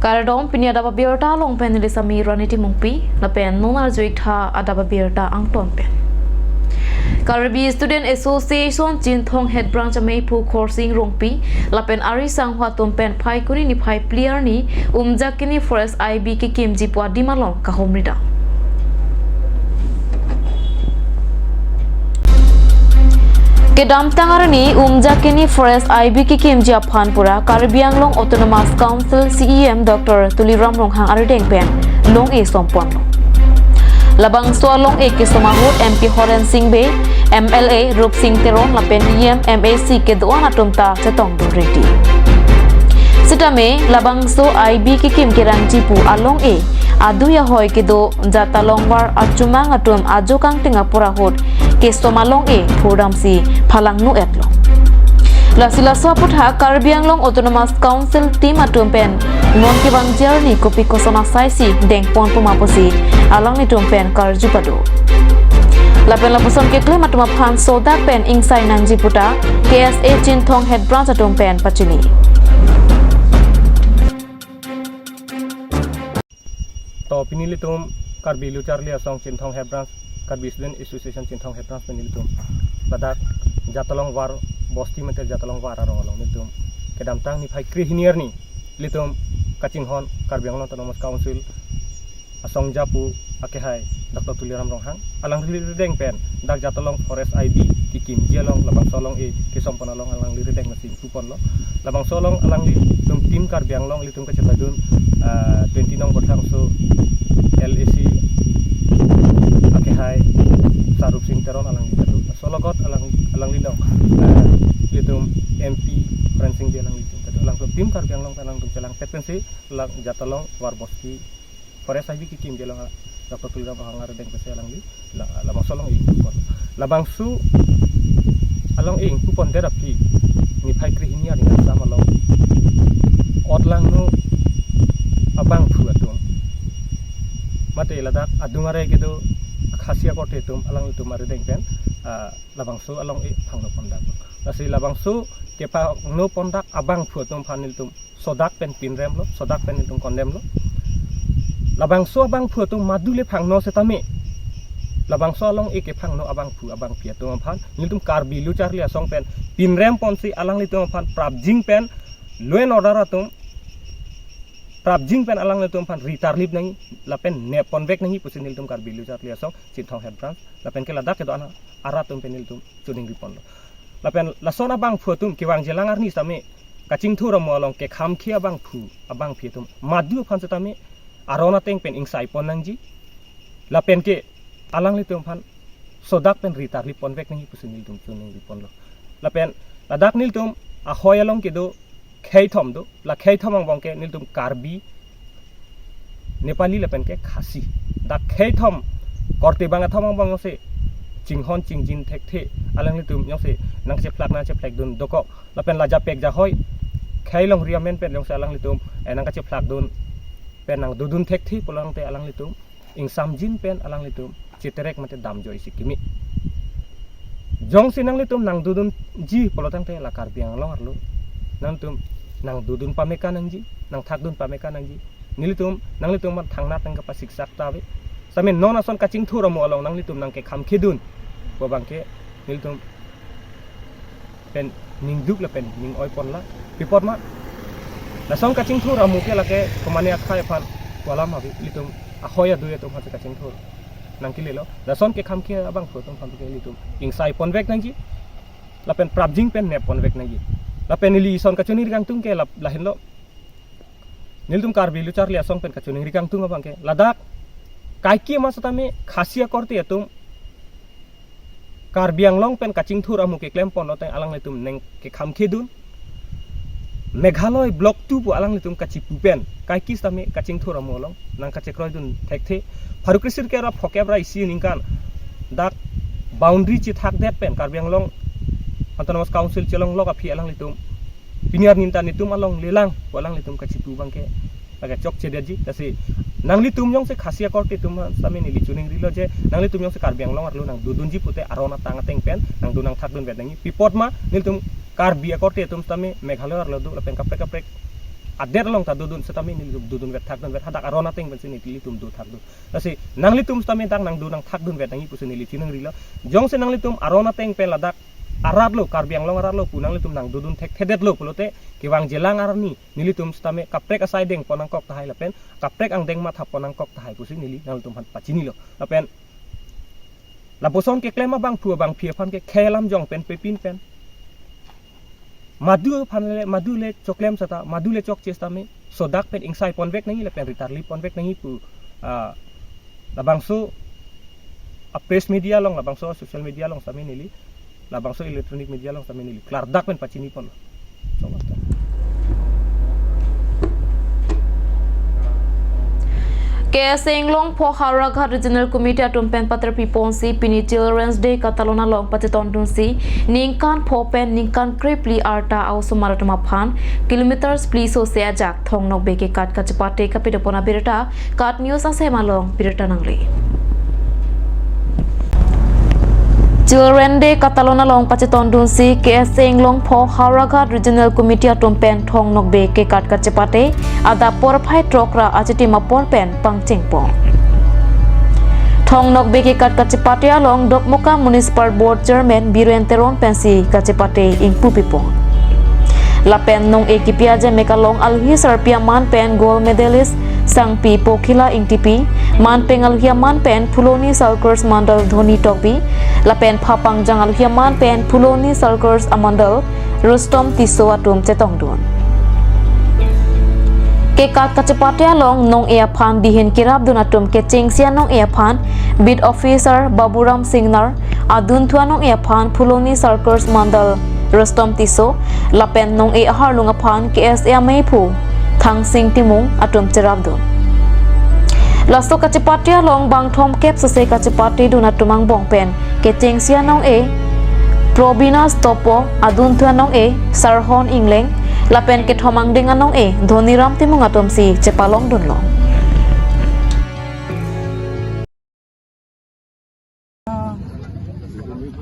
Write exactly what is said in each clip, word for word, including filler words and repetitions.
Kardom, pini adap abirta along pen neli Sami Raniti Mungpi, lapen non arju-ik tha adap abirta angton pen. Karbi Student Association Chinthong Head Branch ameiphu Khorsing Rongpi lapen ari sanghwa atum pen Phaikuni niphai phli arni Umjakini Forest I B kekimji pu adim along kahumri dam. Kedamtang arni Umjakini Forest I B kekimji aphan pura Karbi Anglong Autonomous Council C E M Doctor Tuliram Ronghang arideng pen long-e somponlo. Labangso along-e kesom ahut M P Horen Sing Bey, M L A Rupsing Teron lapen E M M A C kedo-an atum ta chetongdun redi. Sitame labangso I B kekim kerangji pu along-e adui ahoi kedo Jatalongvar achumang atum ajo kangting apor ahut kesom along-e phurdamsi phalangno-etlo. Lasi laso aputhak Karbi Anglong Autonomous Council team atum pen non kevangji arni kopi koson asaisi dengpon puma pusi alanglitum pen karju pado. Lapen lapuson keklem atum aphan sodak pen ingsai nangji puta K S A Chinthong Head Branch atum pen pachini. To pini ilitum Karbi Lo Charli Asong Chinthong Head Branch, Karbi Student Association Chinthong Head Branch pen ilitum ladak Jatalongvar bosti mate Jatalongvar arong along ilitum kedamtang niphai krehini arni ilitum kachinghon Karbi Anglong Autonomous Council asongja pu akehai Doctor Tuliram Ronghang alangli rideng pen dak Jatalong Forest I B kekimji along labangso along-e kesompon along alangli rideng masi ingpuponlo. Labangso along alanglitum team Karbi Anglong ilitum kachepatun, ah, twenty nong Bothlangso L A C akehai Sar Rupsing Teron alangli kado. Laso logot alang alangli along, ah, ilitum M P Horen Sing Bey alanglitum kado. Alangtum team Karbi Anglong alangtum chelangpet pensi lang Jatalongvar bosti Forest I B kekimji along Doctor Tuliram Ronghang arideng pensi alangli la, labangso along-e ingpupon. Labangso along-e ingpupon det aphi niphai krehini arni Assam along otlangno abangphu atum mate ladak adung arei kedo Khasi akorte atum alanglitum arideng pen, ah, labangso along-e phangno pondak. Lasi labangso kephangno pondak abangphu atum aphan nelitum sodak pen pinremlo, sodak pen nelitum condemn lo. Labangso abangphu atum madule phangno setame labangso along-e kephangno abangphu abangpi atum aphan nelitum Karbi Lo Charli Asong pen pinrem ponsi alanglitum aphan prapjin pen law and order atum prapjin pen alanglitum aphan ri tarlip nangji lapen nep ponvek nangji pusi nelitum Karbi Lo Charli Asong Chinthong Head Branch lapen ke ladak kedo-an arat atum pen nelitum choningri ponlo. Lapen lason abangphu atum kevangjilang arni sitame kachingthur amo along kekhamkhe abangphu abangpi atum madu aphan setame aron ateng pen ingsai pon nangji lapen ke alanglitum aphan sodak pen ri tarlip ponvek nangji pusi nelitum choningri ponlo. Lapen ladak nelitum ahoi along kedo khei thom do, la khei thom angbong ke nelitum Karbi, Nepali lapen ke Khasi. Dak khei thom korte bang athom angbong jongsi chinghon chingjin thekthe alanglitum jongsi nangchephlak nangchephlekdun dokok. Lapen la japek jahoi khei longri amen pen jongsi alanglitum, eh, nangkachephlakdun pen nangdodun thekthe pulo tangte alanglitum ingsamjin pen alanglitum cheterek mate damjoi si kimi. Jongsi nanglitum nangdodunji pulo tangte la Karbi Anglong arlo nangtum nangdodun pame ka nangji, nangthakdun pame ka nangji. Nelitum, nanglitum aphan thangnat nangkapasiksak ta ave. Sitame non ason kachingthur amo along nanglitum nangkekhamkhedun pu abangke nelitum pen ningduk lapen ning-oi ponlang. Pi apot ma, lason kachingthur amo ke lake komane akhai aphan pu alam ave, ilitum ahoi adui atum aphan si kachingthur nangkelelo. Lason kekhamkhe abangphu atum aphan ke ilitum ingsai ponvek nangji lapen prapjin pen nep ponvek nangji. Lapen neli ison kachoningri kangtung ke lap lahenlo. Nelitum Karbi Lo Charli Asong pen kachoningri kangtung abangke ladak kaike ma setame Khasi akorte atum Karbi Anglong pen kachingthur amo keklem pon loteng alanglitum nangkekhamkhedun. Meghalaya Block two pu alanglitum kachipu pen kaike sitame kachingthur amo along nangkachekroidun thekthe. Pharo kresirkep ra phokep ra isi aningkan dak boundary chethakdet pen Karbi Anglong Autonomous Council chelonglok aphi alanglitum pini arni ta netum along lelang pu alanglitum kachipu abangke lake chokchedetji. Lasi nanglitum jongsi Khasi akorte atum sitame neli choningrilo je nanglitum jongsi Karbi Anglong arlo nangdodunji pute aron atang ateng pen nangdun nangthakdunvet nangji. Pi apot ma nelitum Karbi akorte atum sitame Meghalaya arlo do lapen kaprek kaprek adet along ta dodun setame nelitum dodunvet thakdunvet, hadak aron ateng pensi nelitum do thakdun. Lasi nanglitum setame dak nangdo nangthakdunvet nangji pusi neli chiningrilo. Jongsi nanglitum aron ateng pen ladak arat lo, Karbi Anglong arat lo pu nanglitum nangdodun thekthedetlo pulote, kevang jelang arni nelitum setame kaprek asai dengpon nangkok tahai lapen kaprek angdeng mathapon nangkok tahai pusi neli nanglitum aphan pachinilo. Lapen lapuson keklem abangphu abangphi aphan ke khei alam jong pen pepin pen madu aphan le, madu le choklem seta, madu le chokche setame sodak pen ingsai ponvek nangji lapen ritarli ponvek nangji pu, ah, labangso a press media along, labangso social media along setame neli, labangso electronic media along setame neli klardak pen pachini ponlo. K S A Inglongpho Howraghat Regional Committee atum pen paterpi ponsi pini Children's Day katalon along pachetondunsi ningkan pho pen ningkan krephli arta a-osomar atum aphan kilometers phli sose ajak Thong Nokbe kekat kachepate kapidopon abirta KAT News asem along birta nangli. Children Day katalon along pachetondunsi K S A Inglongpho Howraghat Regional Committee atum pen Thong Nokbe kekat kachepate adap porphai throk ra achitim apor pen pangchengpon. Thong Nokbe kekat kachepate along Dokmoka Municipal Board Chairman Biren Teron pensi kachepate ingpu pipon. Lapen nong-e kipi ajeme kalong alohi sarpi aman pen gold medalist Sangpi Pokhila Ingtipi, manpeng alohi aman pen Phuloni Circus Mandal Dhoni Tokbi, lapen phapangjang alohi aman pen Phuloni Circus Amandal Rustom Tisso atum chetongdun. Kekat kachepate along nong-e aphan dihin kerapdun atum kechengsi anong-e aphan Beat Officer Baburam Singnar, adunthu anong-e aphan Phuloni Circus Mandal Rustom Tisso, lapen nong-e aharlung aphan K S A ameiphu Thangsing Timung atum cherapdun. Laso kachepate along bangthom kep sose kachepatedun atum angbong pen kechengsi anong-e Probina Stopo, adunthu anong-e Sarhon Ingleng, lapen kethom angdeng anong-e Dhoniram Timung atumsi chepalongdunlo. Uh,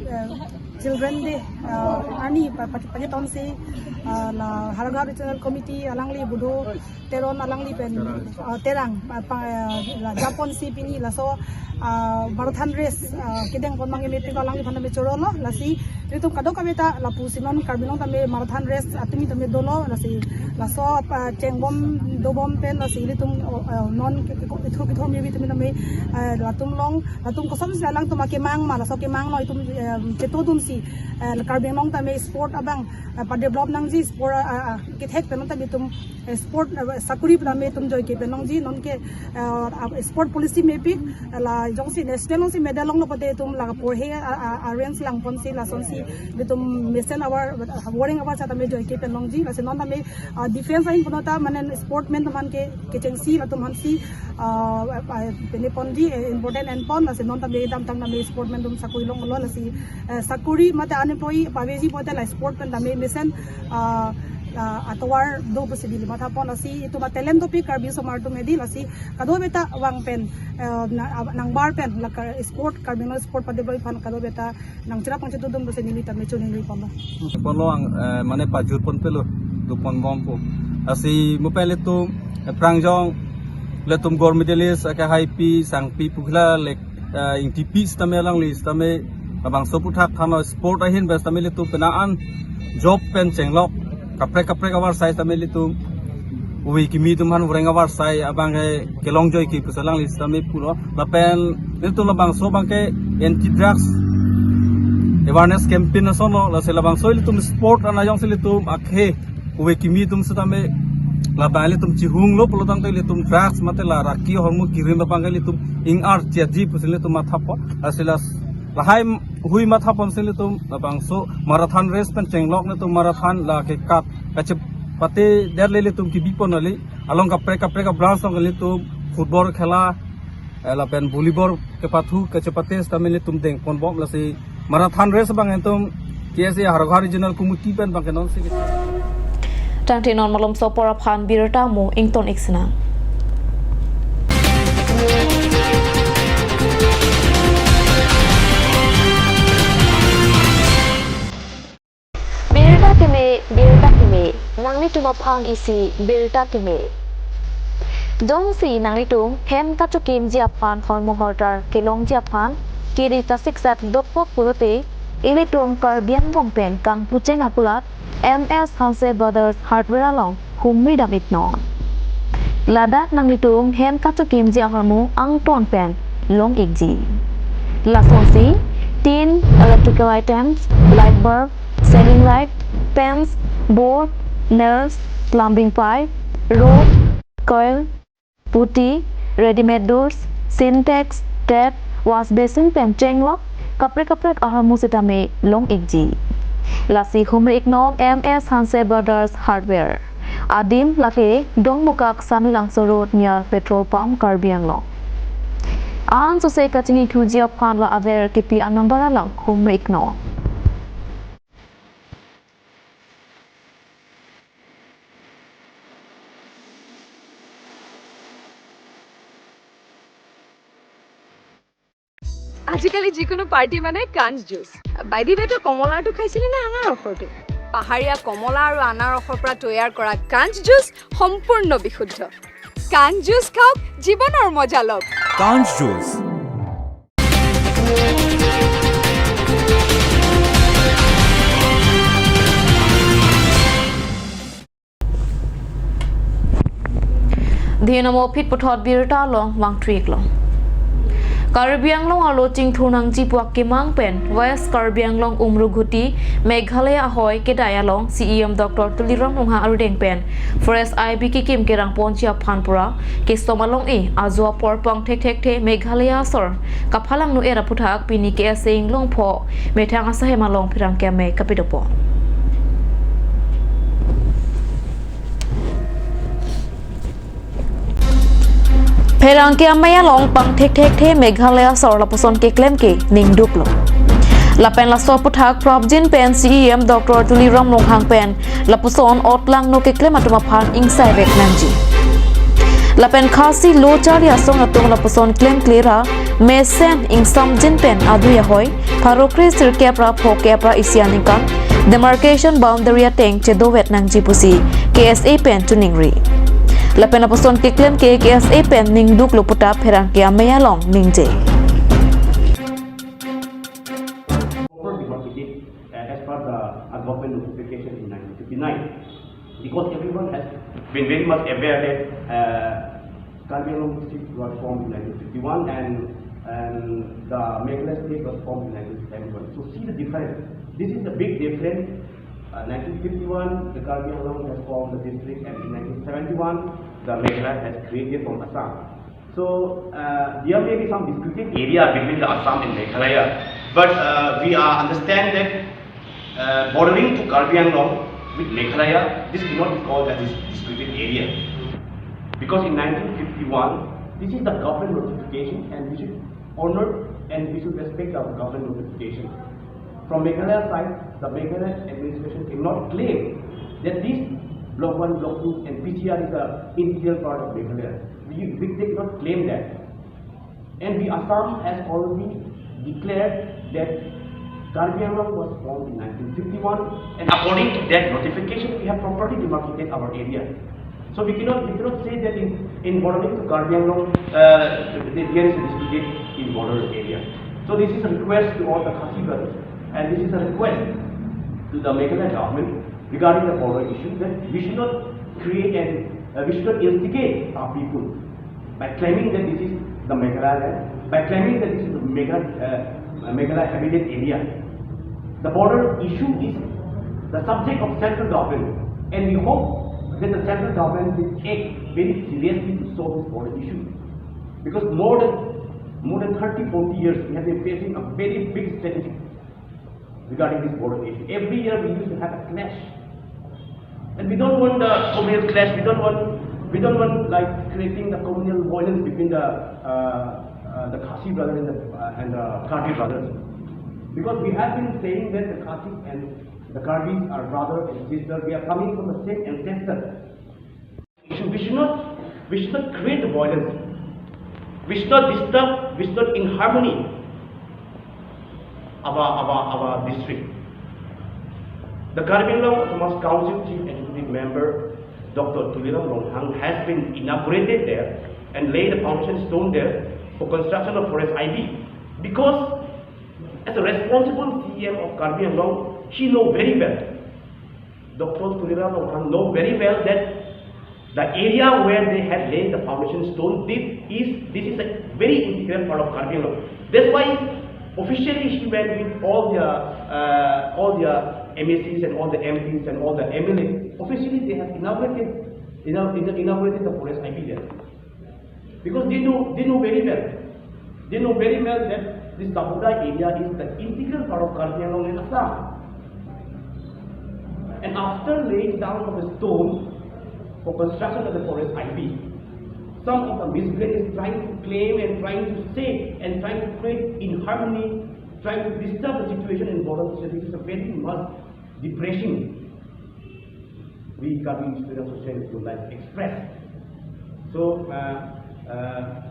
uh, Children Day, uh, arni pa-, pa-, pachetonsi, uh, la Howraghat Regional Committee alangli Budo Teron alangli pen, uh, Terang, uh, pa-, uh, la japonsi pini laso, uh, marathon race, uh, kedengpon mang emepi alangliphan tame chorolo, lasi ilitum kadokave ta lapusi non Karbi Anglong tame marathon race atumi tame dolo, lasi laso, uh, chengbom dobom pen lasi ilitum, uh, uh, non ke, ke, ke, kethu kethu mebi tumi tame, uh, latum along, latum kosonsi alangtum akemang ma, laso kemang along itum, uh, chetodunsi, uh, Karbi Anglong tame sport abang, uh, padevelop nangji, sport, uh, uh, kethek pen tame itum, eh, sport, eh, sakori pen tame itum joike pen longji, nonke, eh, ah, sport policy mepik, eh, la jongsi national alongsi medal longlo pote itum la porhe, ah, ah, arrange langponsi lasonsi itum mesen award, ah, wareng award setame joike pen longji, lasi non tame, ah, defense ahin punon ta mane sportsman atum aphan ke, kechengsi latum aphansi, ah, ah, pene ponji, eh, important enpon, lasi non tame damtang tame sportsman atum sakori longlo, lasi, eh, sakori mate unemployee paveji pote la sport pen tame mesen, ah, ah, atovar do pusi neli mathapon, lasi itum atalent dopik Karbi osomar atum hedi, lasi kadokave ta vang pen, eh, na-, ah, nangbar pen la Kar-, sport, Karbi Anglong sport padevelop aphan kadokave ta nangcherap nangchetodun pusi neli tame choningri ponlo. Ponlo ang, eh, mane pajut pon pelo, do ponbompo. Lasi mo pen ilitum, eh, prangjong, ilitum gold medalist, ake haipi, Sangpi Pokhila lek, eh, Ingtipi setame alangli setame labangso aputhak thanlo sport ahin pen setame ilitum penang an job pen chenglok kaprek kaprek avarsai setame ilitum ove kimi atum aphan voreng avarsai abang ke kelong joike pusi alangli setame pulo. Lapen ilitum labangso abang ke anti drugs awareness campaign asonlo, lasi labangso ilitum sport ana jongsi ilitum akhei ove kimi atum setame labang ilitum chihunglo pulotangte ilitum drugs mate la raki ahormu kirim abang ke ilitum ing-ar chiaji pusi ilitum mathapon. Lasi la lahai hui mathaponsi ilitum labangso marathon race pen chenglok ilitum marathon la kekat kachepate derle ilitum kebipon kali, along kaprek kaprek abranch along ilitum football khela, eh, lapen volleyball kepathu kachepate setame ilitum dengponbom, lasi marathon race abang itum K S A Howraghat Regional Committee pen abang ke nonsi. Tangte non malomso apor aphan birta mo ington-ik sinang. Birta kimi, birta kimi. Nanglitum aphan isi birta keme. Jongsi nanglitum hem kachokimji aphan hormu hortar kelongji aphan kiri kasiksat dokok pulote, ilitum Karbi Anglong pen kangpucheng akulat M S Hanse Brothers Hardware along humri dam-iknon. Ladak nanglitum hem kachokimji ahormu angton pen long-ikji. Lasonsi tin, electrical items, light bulb, ceiling light, fans, board, nails, plumbing pipe, rod, coil, putty, readymade doors, Sintex, tap, wash basin pen chenglok kaprek kaprek ahormu sitame long-ikji. Lasi humri-iknon M S Hanse Brothers Hardware. Adim lake Dongmukak Sanilangso Road near petrol pump, Karbi Anglong. Ansose kachingikhuji aphan la aver kipi anumber along humri-iknon. আজিকালি যিকোনো পাৰ্টি মানে কাঞ্চ juice. By the ৱে, তই কমলাটো খাইছিলি নে আনাৰসৰটো? পাহাৰীয়া কমলা আৰু আনাৰসৰ পৰা তৈয়াৰ কৰা কাঞ্চ জুচ সম্পূৰ্ণ বিশুদ্ধ। কাঞ্চ জুচ খাওক, জীৱনৰ মজা লওক। কাঞ্চ juice. Dhinamo phit puthot birta along vangthu-iklong. Karbi Anglong arlo chingthur nangji pu akemang pen West Karbi Anglong Umroghuti Meghalaya ahoi kedai along C E M Doctor Tuliram Ronghang arudeng pen Forest I B kikim kerang ponji aphan pura kesom along-e ajo apor pangthek thekthe Meghalaya asor kaphalangno-er aphuthak pini K S A Inglongpho methang asahem along pherangke amei kapidopon. Pherangke amei along pangthek thekthe Meghalaya asor lapuson keklem ke ningduklo. Lapen laso aphuthak prapjin pen C E M Doctor Tuliram Ronghang pen lapuson otlangno keklem atum aphan ingsaivek nangji. Lapen Khasi lo charli asong atum lapuson klemkle ra mesen ingsamjin pen adui ahoi pharo kre sirkep ra phokep ra isi aningkan demarcation boundary ateng chedovet nangji pusi K S A pen choningri. Lapen lapuson keklem ke K S A pen ningduklo pu ta pherangke amei along ningje. Proper demarcated, uh, as per the, uh, government notification in nineteen fifty-nine. Because everyone has been very much aware that, uh, Karbi Anglong district was formed in nineteen fifty-one and, and the Meghalaya state was formed in nineteen seventy-one. So see the difference. This is a big difference. Uh, nineteen fifty-one, the Karbi Anglong has formed the district, and in nineteen seventy-one, the Meghalaya has created from Assam. So, uh, there may be some disputed area between the Assam and Meghalaya, but, uh, we are understand that, uh, bordering to Karbi Anglong with Meghalaya, this cannot be called as dis-, disputed area. Because in nineteen fifty-one, this is the government notification and we should honor and we should respect our government notification. From Meghalaya side, the Meghalaya administration cannot claim that this Block one, Block two and P C R is a integral part of Meghalaya. We, we, they cannot claim that. And the Assam has already declared that Karbi Anglong was formed in nineteen fifty-one, and according to that notification, we have properly demarcated our area. So we cannot, we cannot say that in, in bordering to Karbi Anglong, uh, there is a disputed in border area. So this is a request to all the Khasi brothers, and this is a request to the Meghalaya government regarding the border issue, that we should not create and, uh, we should not instigate our people by claiming that this is the Meghalaya land, by claiming that this is the Megha-, uh, Meghalaya habitat area. The border issue is the subject of central government, and we hope that the central government will act very seriously to solve this border issue. Because more than, more than thirty, forty years, we have been facing a very big strategy regarding this border issue. Every year we used to have a clash. And we don't want the communal clash. We don't want, we don't want, like, creating the communal violence between the, uh, uh, the Khasi brother and the, uh, and the Karbi brothers. Because we have been saying that the Khasi and the Karbis are brother and sister. We are coming from the same ancestor. We should, we should not, we should not create the violence. We should not disturb, we should not inharmony our, our, our district. The Karbi Anglong Autonomous Council Chief Executive Member, Doctor Tuliram Ronghang, has been inaugurated there and laid the foundation stone there for construction of Forest I B. Because as a responsible C E M of Karbi Anglong, she know very well. Doctor Tuliram Ronghang know very well that the area where they had laid the foundation stone, this is, this is a very integral part of Karbi Anglong. That's why officially she went with all the, uh, all the M A Cs and all the M Ps and all the M L A. Officially, they have inaugurated, inau-, ina-, inaugurated the Forest I B there. Because they know, they know very well. They know very well that this Sabuda area is the integral part of Karbi Anglong and Assam. And after laying down of the stone for construction of the Forest I B, some of the miscreants is trying to claim and trying to say and trying to create inharmony, trying to disturb the situation in border. So this is a very much depressing. We Karbi Student Association would like to express. So, uh, uh,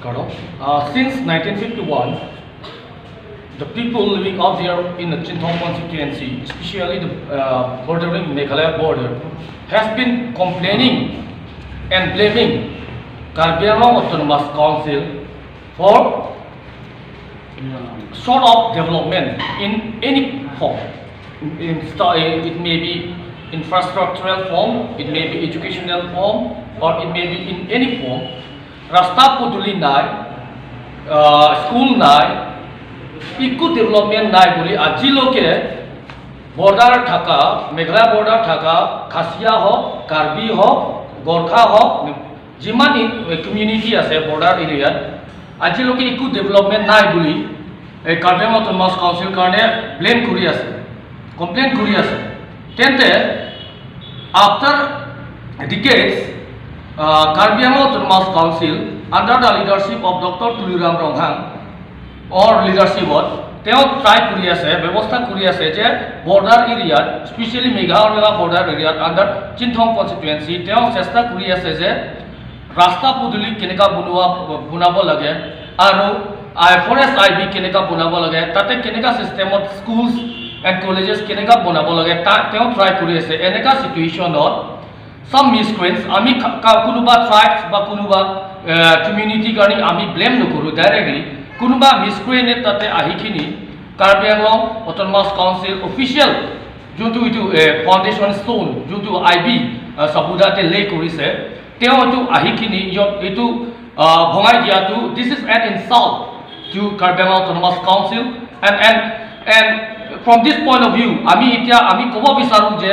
Karo. Uh, since nineteen fifty-one, the people living out there in the Chinthong constituency, especially the uh, bordering Meghalaya border, has been complaining and blaming Karbi Anglong Autonomous Council for short of development in any form. In, it may be infrastructural form, it may be educational form, or it may be in any form. Rasta poduli nai, uh, school nai, eku development nai buli ajiloke border thaka, Meghalaya border thaka, Khasia ho, Karbi ho, Gorkha ho, jiman in, eh, community ase border area, ajiloke eku development nai buli, eh, Karbi Anglong Autonomous Council karne blame kuri ase, complain kuri ase. Tente, after decades, uh, Karbi Anglong Autonomous Council under the leadership of Doctor Tuliram Ronghang or leadership ot, তেওঁ ট্ৰাই কৰি আছে, ব্যৱস্থা কৰি আছে যে বৰ্ডাৰ এৰিয়াত, স্পেচিয়েলি মেঘালয়া বৰ্ডাৰ এৰিয়াত আণ্ডাৰ চিনথং কনষ্টিটুৱেঞ্চি তেওঁ চেষ্টা কৰি আছে যে ৰাস্তা পদূলি কেনেকা বনোৱা বনাব লাগে আৰু আই ফৰেষ্ট আই বি কেনেকা বনাব লাগে, তাতে কেনেকা চিষ্টেমত স্কুলছ এণ্ড কলেজেছ কেনেকা বনাব লাগে, তাক তেওঁ ট্ৰাই কৰি আছে। এনেকা চিটুৱেশ্যনত চাম মিছক্ৰেণ্টছ, আমি কা- কা- কোনোবা ট্ৰাইবছ বা কোনোবা কমিউনিটিৰ কাৰণে আমি ব্লেম নকৰোঁ ডাইৰেক্টলি। কোনোবা মিছক্ৰেণ্টে তাতে আহি কিনি কাৰ্বি আংলং অট'নমাছ কাউন্সিল অফিচিয়েল যোনটো এইটো ফাউণ্ডেশ্যন ষ্ট'ন, যোনটো আই বি চাবুদাতে লে কৰিছে, তেওঁ এইটো আহি কিনি ইয়ত এইটো আহ, ভঙাই দিয়াটো, this is an insult to Karbi Anglong Autonomous Council, and and and from this point of view, আমি এতিয়া আমি ক'ব বিচাৰোঁ যে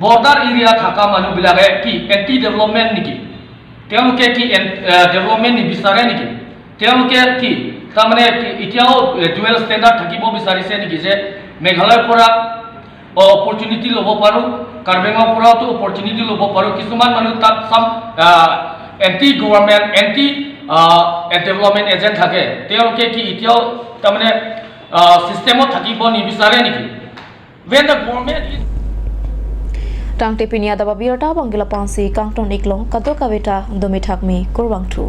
বৰ্ডাৰ এৰিয়া থকা মানুহবিলাকে কি এণ্টি ডেভেলপমেণ্ট নেকি? তেওঁলোকে কি ডেভেলপমেণ্ট নিবিচাৰে নেকি? তেওঁলোকে কি তাৰমানে কি এতিয়াও ডুৱেল ষ্টেণ্ডাৰ্ড থাকিব বিচাৰিছে নেকি যে মেঘালয়ৰ পৰা অপৰচুনিটি ল'ব পাৰোঁ, কাৰ্বি আংলঙৰ পৰাওতো অপৰচুনিটি ল'ব পাৰোঁ? কিছুমান মানুহ তাত চাম anti government, anti development agent থাকে, তেওঁলোকে কি এতিয়াও তাৰমানে চিষ্টেমত থাকিব নিবিচাৰে নেকি? When the government is Tangte pini adap abirta bangke lapu-ansi kangton-iklo, kadokave ta dome thakme, kurvangthu.